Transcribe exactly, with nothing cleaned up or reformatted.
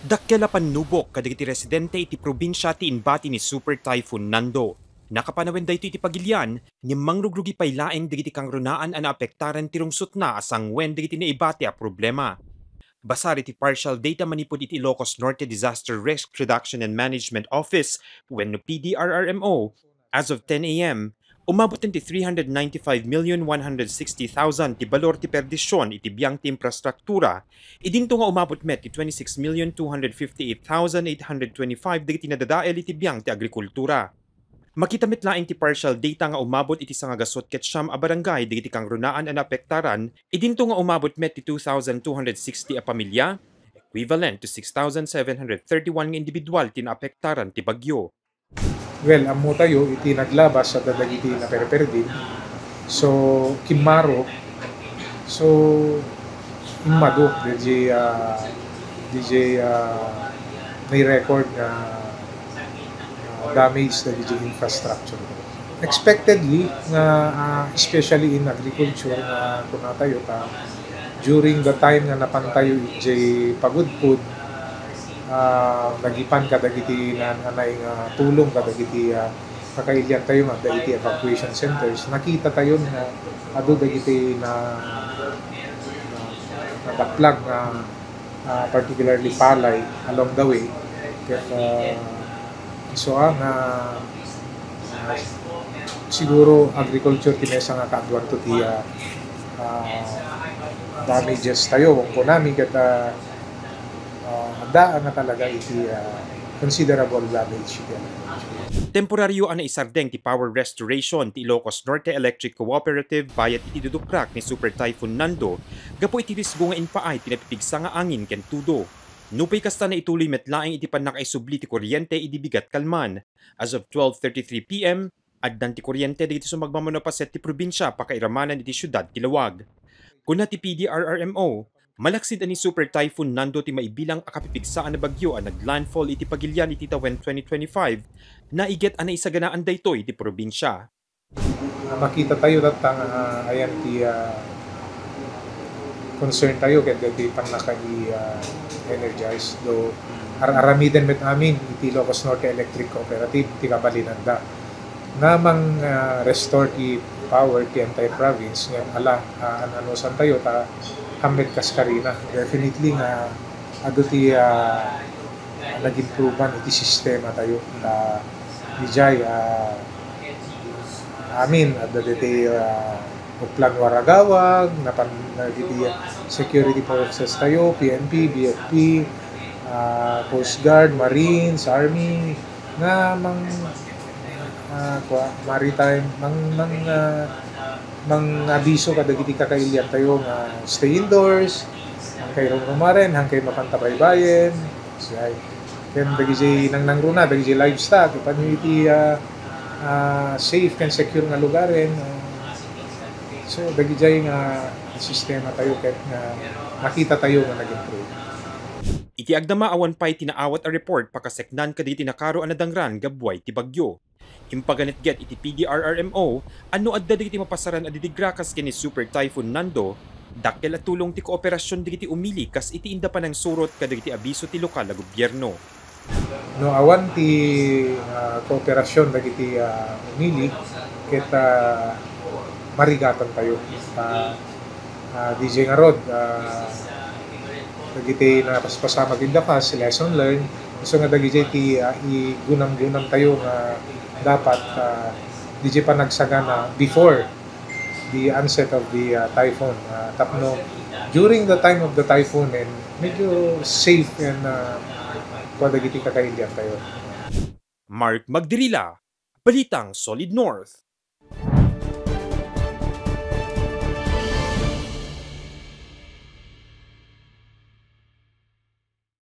Dakkel a pannubok kadagiti residente iti probinsia ti inbati ni Super Typhoon Nando. Nakapanawen daytoy iti pagilian, ngem mangrugrugi pay laeng dagiti kangrunaan a naapektaran ti rungsotna a sanguen dagiti naibati a problema. Basar iti partial data manipud iti Ilocos Norte Disaster Risk Reduction and Management Office wenno P D R R M O, as of ten A M, umabot ti three hundred ninety-five million one hundred sixty thousand ti balor ti perdision iti biang ti infrastruktura, idinto nga umabot met ti twenty-six million two hundred fifty-eight thousand eight hundred twenty-five dagiti nadadael iti biang ti agrikultura. Makita met laeng ti partial data nga umabot iti sangagasut ket siam a barangay dagiti kangrunaan a naapektaran, idinto nga umabot met ti two thousand two hundred sixty a pamilya, equivalent to six thousand seven hundred thirty-one nga individual ti naapektaran ti bagyo. Well, ammotayo iti naglabas a dagiti naperperdin. So, kimmaro. So, immadu, D J, ah, D J, ah, may record nga, ah, damage dagiti infrastructure. Expectedly, nga, ah, especially in agriculture, nga kunatayo ta, during the time nga napantayo iti pagudpud, ah, nagipan kadagiti naan-anay nga tulong kadagiti, ah, kakailiantayo nga adda iti evacuation centers, nakitatayo nga adu dagiti na, na, nadaplag nga, ah, particularly palay along the way. Ket, ah, isu a nga, ah, siguro agriculture ti maysa nga kaaduanto ti, ah, ah, damages tayo, kunami ket, ah, ah, adda nga talaga iti, ah, considerable damage iti agriculture. Temporario a naisardeng ti power restoration ti Ilocos Norte Electric Cooperative bayat iti duduprak ni Super Typhoon Nando gapu iti risgo nga impaay ti napipigsa nga angin ken tudo. Nupay kasta, naituloy met laeng iti pannakaisubli ti kuryente idi bigat kalman. As of twelve thirty-three P M, addan ti kuryente dagiti sumagmamano a paset ti probinsia pakairamanan iti siudad ti Laoag. Kuna ti P D R R M O, malaksid a ni Super Typhoon Nando ti maibilang a kapipigsaan a bagyo a naglandfall iti pagilian iti tawen twenty twenty-five, naiget a naisaganaan daytoy iti probinsia. Makitatayo tatta nga, ah, ayan ti, ah, concern tayo ket dagiti pannaka-, ah, energize do ar-, aramiden met amin iti Ilocos Norte Electric Cooperative ti kabalinanda nga mang, ah, restore ti power ti entire province ngem ala, ah, an-anusan tayo ta hammet kas karina. Definitely nga adu ti, ah, nag-improvean iti sistema tayo. Ta, dijay, ah, amin, adda diti, ah, Oplan Waragawag, napan-, dagiti security forces tayo, P N P, B F P, ah, Coast Guard, Marines, Army, nga mang-, ah, kua, maritime, mang-, mang-, ah, mang-abiso kadagiti kakailian tayo nga stay indoors, hankay rumrumaren, hankay mapanta baybayen, siay. Ken dagiti nangnangruna, dagiti livestock, ipanyo iti, ah, ah, safe ken secure nga lugaren, ah, so, dagiti nga sistema tayo ket nga makita tayo nga nag-improve. Iti agdama, awan pay ti naawat a report pakaseknan kadagiti nakaro a nadangran gabuay ti bagyo. Impaganetget iti P D R R M O a no adda dagiti mapasaran a didigra kas ken ni Super Typhoon Nando, dakkel a tulong ti kooperasion dagiti umili kas iti inda panangsurot kadagiti abiso ti lokal a gobierno. No awan ti, ah, kooperasion dagiti, ah, umili ket, ah, marigatan tayo. Ah, ah, D J ngarud, ah, dagiti napaspasamak in the past, lesson learned. So nga dagiti ti, ah, igunam-gunam tayo nga dapat, ah, D J panagsagana before the onset of the, ah, typhoon. Ah, tapno during the time of the typhoon, and medyo safe and, ah, kua dagiti kakailian tayo. Mark Magdirila, Balitang Solid North.